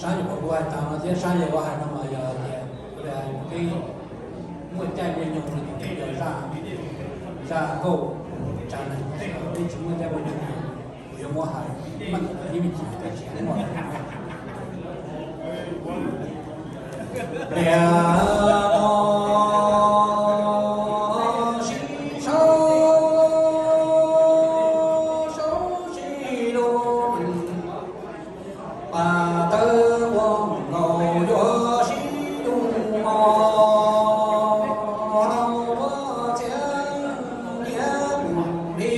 Sab yog kuv hais tag no thiab, sab yog kuv hais no mas yog tias kuv li hais peb muaj caij muaj nyoog no ces peb yog zaj, zaj nkauj tsa neeg, peb tsis muaj caij muaj nyoog, kuv yuav muab hais meej ib me ntsis tab sis muaj pliag no sib sau, sau sib lug, pas tawb ua nkaus yuav sib lug mos, rau ua txhiab niam mus li.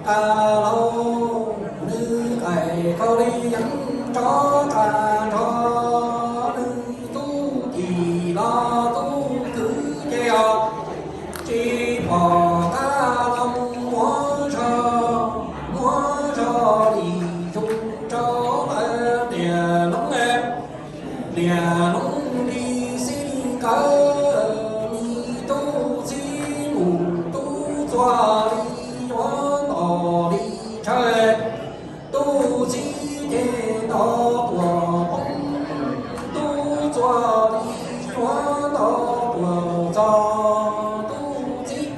Qas laus nws qaim khaus li yeeb nrov qas nrov, nws tub tim los tub kwv ces os, tsis pom qas laus muab zog, muab zog li zus rau lawv tias loob, tias loob li xib li kawg, me tub txib mus tub txuas li yuav ntos li tshawj, tub txib ces nto tuam poob, tub txuas li yuav nto tuam txog, tub txib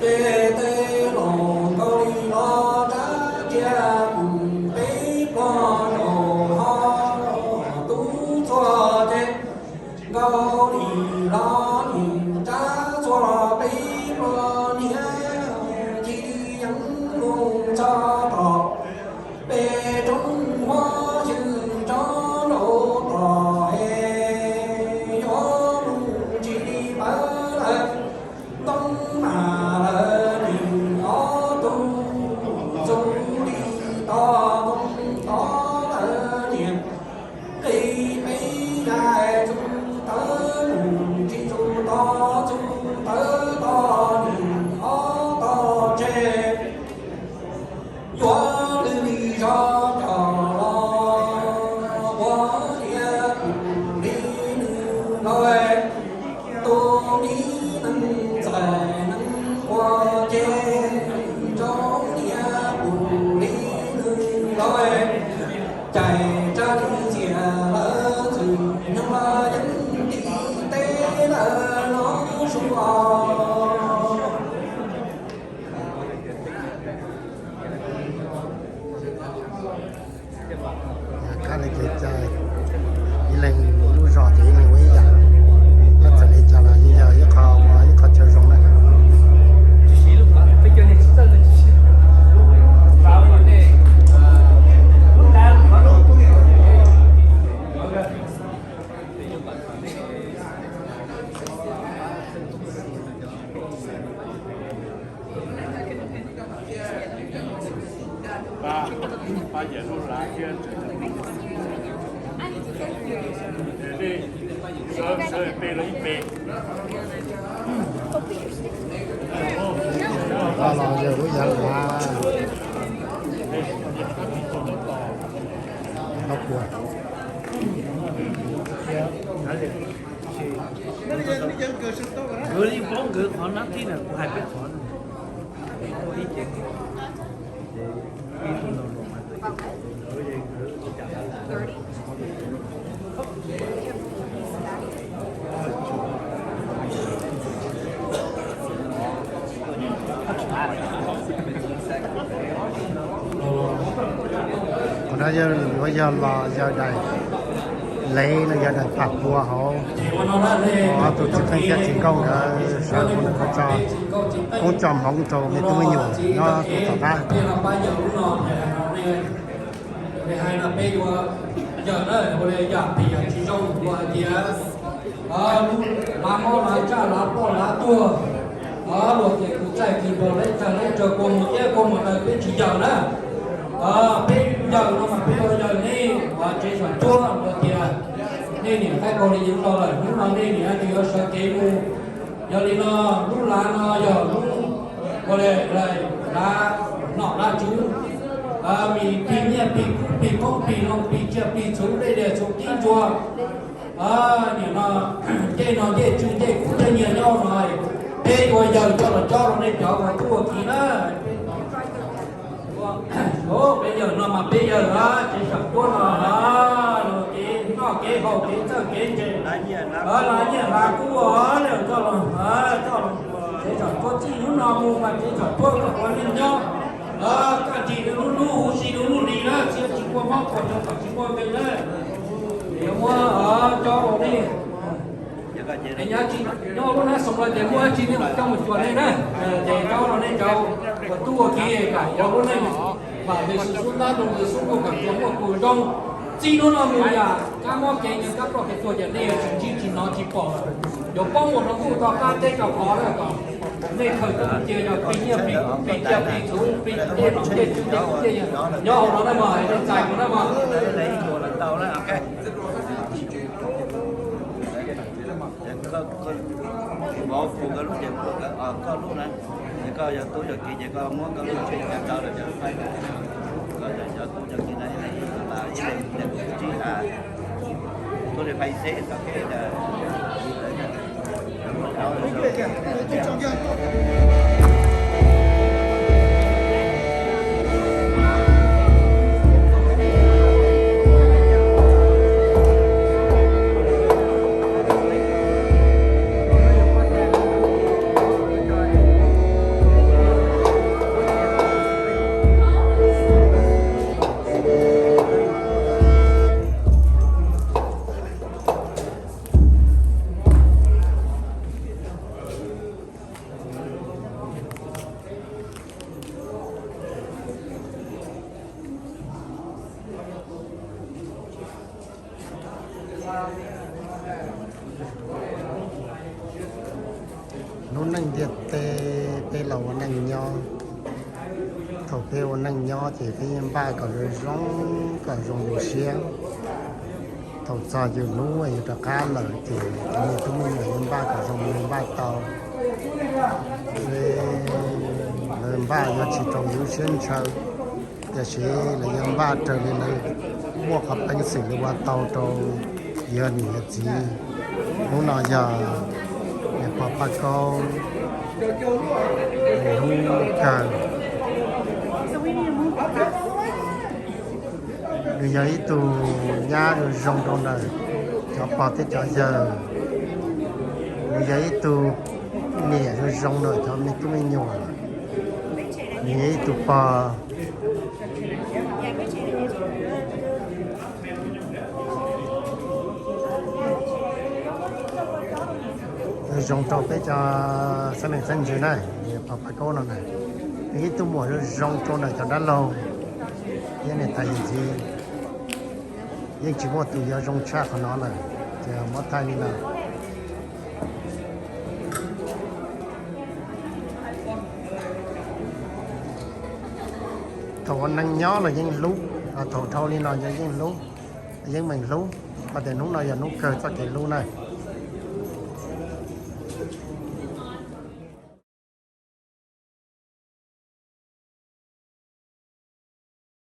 ces tej los nkaus li los rab riam mus peb plaub zaug ho, tub txuas ces nkaus li los nim rab txuas los peb plaub niam, cia li yeej mus txog tom peb roob huab ywg rov nraud tom es yuav mus tsis li pawg lawm. Ntoo mas lawv nim ob tug txuj li tod, ntoo tod lawv niam nqis peb yaig txuj tawv mus tsis txuj tod, txuj tawv tod nim ob tog tseg. Yuav lwm zog coj los ua niam mus li nws lawm, tus mi neeg txawm neeg ua ces rau niam mus li nws lawm, cais tsab li ntxias lawv txwm nyoog los yeej nti teb lawm no sua. Kab li ces cas ib leeg lub zos ces ib leeg ua ib yam, koj txawm li cas los yeej yog ib qho ua ib qho chaw zoo na. Los yog lub yav lav. Nkawd li paub nkawd qhov nab thib na, kuv hais peb qhov na. Qhov no yog yuav yog los yog daim lev no, yog daim pam pua hauv. Ob tug txiv qeej thiab txiv nkauj nkawd sawv ua nws qhov tso, koob tso hmoov rau me tub me nyuam nyob tuaj tom qab. Hais no peb yuav yawm na, ua li yam phem yam tsis zoo ua hais tias lub lav mob lav tsaj lav ploj lav tuag, luag tias kuv txaij kis npog leb txaij leb tsawg kua muag thiab kua muag daws peb tsis yawm na. Peb yawm no mas peb yuav yawm nej tsev saum cuab ua tias nej niam qaib qau li yeej tau lawm, hnub no nej niam tsis yuav sawv kev mus. Yog li no lub lav no yog lub ua li lav nom lav tswv, mis plig nyiaj plig kub plig koob plig loo plig tsiaj plig txhuv dej diav txhuv kib ntsuag. Nim no ncej no ncej tswv ncej kub ncej nyiaj nyob no, peb yuav yawm coj los cob rau nej cov uas tub ua kiv na. Peb yawm no mas peb yawm tsev saum cuab no, kev noj kev haus kev txawj kev ntse, lav nyiaj lav kub os, coj los, coj los tsev saum cuab txij hnub no mus mas tsev saum cuab kom ua neej nyob, kaj nrig lub hnub huv si lub hnub hli na, txhia tsis muaj mob kuam rau kom tsis muaj nkeeg na. Yuav muab coj ua nej es nyob tsis nyob lub hnab xoom no ces muaj dab tsi nej mam coj mus cuag nej na. Ces coj los nej cov uas tub ua kiv kom ua lub neej vam nws xub ntab rau nws xub muaj kom cuag muaj kuv zoo. Txij hnub no mus yam kab mob kev nyiam kab ploj kev tuag ces nej yuav tsis ntsib tsis hnov tsis pom lawm. Yuav paub mus rau ntuj toj qab teb rau qhov na kom nej khaws coj mus cia yog plig nyiaj plig kub plig tsiaj plig txhuv plig tej nom tej tswv tej kub tej nyiaj nyob hauv no na mog, nej txais mus na mog. Koj lub ces koj lub na, ces koj yog tub yog kiv ces koj muab koj lub tswv yim rau lawv cov thaib, koj cov tub cov kiv na, ib leeg ib leeg tas ib leeg ib leeg tsib tas, tuaj li Phaiseb txoj kev ntawd. Lub neej ntiaj teb peb los ua neej nyob, thaum peb ua neej nyob ces peb yeej npaj kom zoo zoo, kom zoo lub siab. Thaum txog hnub yuav rov qab lawm ces cov me tub me nyuam yeej npaj kom zoo li npaj tau. Lawv npaj yuav tsis raug lub siab ntshaw, tiam sis lawv yeej npaj raws li lawv muaj qhov peev xwm li ua tau rau yog niam yog txiv. Hnub no yog niam pog Paj Kaub hnub kawg. Nws yog ib tug nyab zoo zoo rau ntawm cov pog thiab cov yawg. Nws yog ib tug niam zoo zoo rau cov me tub me nyuam. Nws yog ib tug pog zoo rau peb cov xeeb leej xeeb ntxwv na, pog Paj Kaub no na. Nws ib tug muam zoo zoo rau ntawm cov dab laug thiab niam tais yawm txiv. Yeej tsis muaj tus yuav zoo tshaj qhov no lawm, ces muab thaij li no. Thaum ua neej nyob los yeej hlub, thaum dhau li no yog yeej hlub, yeej meem hlub, hos tias hnub no yog hnub kawg txoj kev hlub na.